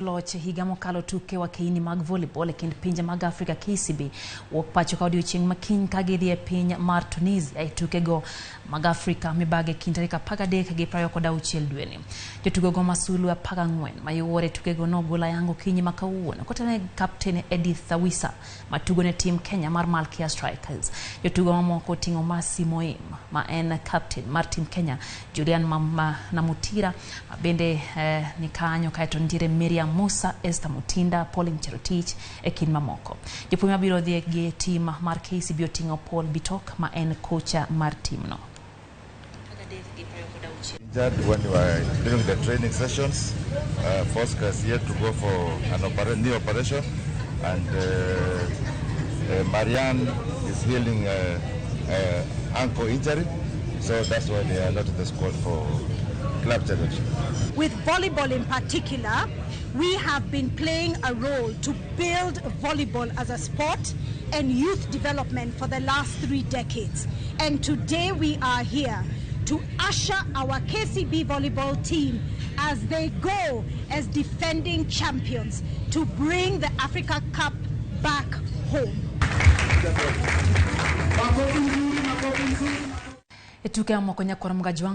Loch higa mokalo tuke wakeini mag volleyball e kind pinje mag Afrika KCB wuok pacho ka odiochieng' makiny ka gidhi e piny mar Tunisia e tukego mag Afrika mibage kind tarik 13 gi 26 dweni. Jotugo go masulu 14 mayuore e tukego nogol ayanga okinyi ma kawuono kotene kapten Edith Awisa matugo ne tim Kenya mar Malkia Strikers. Jotugo mamoko oting'o Mercy Moim ma en kapten mar tim Kenya, Julian Mama Namutira ma bende ni kanyo, kaeto nitiere Miriam Musa, Esther Mutinda, Pauline Cherotich e kind mamoko. Jopuonj mabiro dhi gi tim mar KCB oting'o Paul Bitok ma en kocha mar timno. Injured when we were during the training sessions. Fosca is yet to go for an knee operation, and Marianne is healing ankle injury, so that's why they are not in the squad for club championship. With volleyball in particular, we have been playing a role to build volleyball as a sport and youth development for the last 3 decades. And today we are here to usher our KCB volleyball team as they go as defending champions to bring the Africa Cup back home. E tuke mamoko nyakwar Mgajwang'